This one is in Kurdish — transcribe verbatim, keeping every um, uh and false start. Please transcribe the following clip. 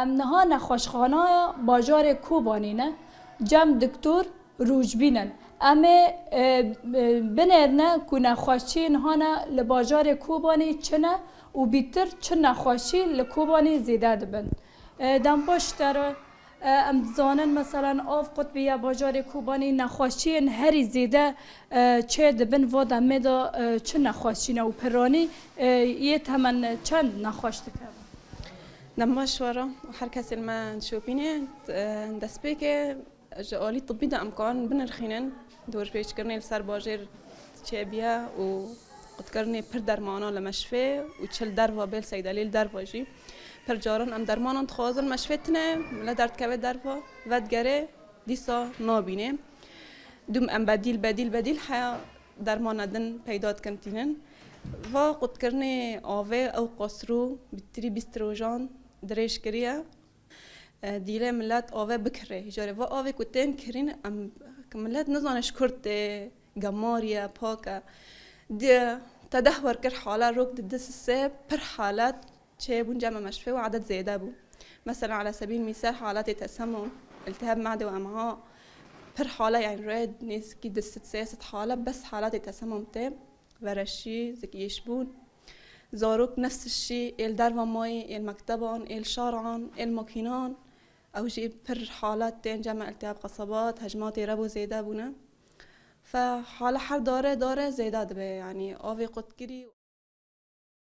Em niha nexweşxanaya bajarê Kobanî ne, cem Doktor Rûjbîn in. Em ê, e, e, binêrine ku nexweşiyên hane li bajarê Kobanî çi ne û bîtir çi nexweşî li Kobanî zêde dibin. E, dem baş te re, e, em dizanin, meselen, av qutbiye bajarê Kobanî, nexweşiyên herî zêde, e, çê dibin va demê de, e, çi nexweşî ne û piranî, e, yê temen çend nexweş dikevin? Dem baş we re û her kesê li me dişopîne. E, destpêkê ji alî tibbî de em karin binirxînin, dorpêçkirinê li ser bajêr çêbiye û qutkirinê pir dermana li meşfê û çi li derva bê, li Seydelî li derva jî. Pir caran em dermanan dixwazin, meşfê tune, milet derdikeve derva, vedigere, dîsa nabîne. Dûm em bedîl, bedîl, bedîl heya dermana din peyda dikin tînin. Va qutkirinê avê ew qasrû bi tirî bîst rojan dirêj kiriye. E, dîle milet ave bikirê. Jare va avê ku tên kirîn, em, milet nizane ji kur tê, gemar ye, pak e. Di, te deh wer kir hala rok di di sisê pir halet çêbûn cem meşfê û edet zêde bû. Mesela, ala sebîl mîsal, haletê tesemum, iltihab made û em'a, pir hala, yani rê nêzikî di sed sê sed hala bes haletê tesemum tê, vereşî, zikîşbûn. Zarok nefs şî, êl derva mayî, êl mekteban, êl şaran, êl makînan. Ew jî pir halat tên cem iltihab qesabat, hejmatê rebo zêde bûne. Fe hala her dare dare zêde dibe, yani avê qutkirî.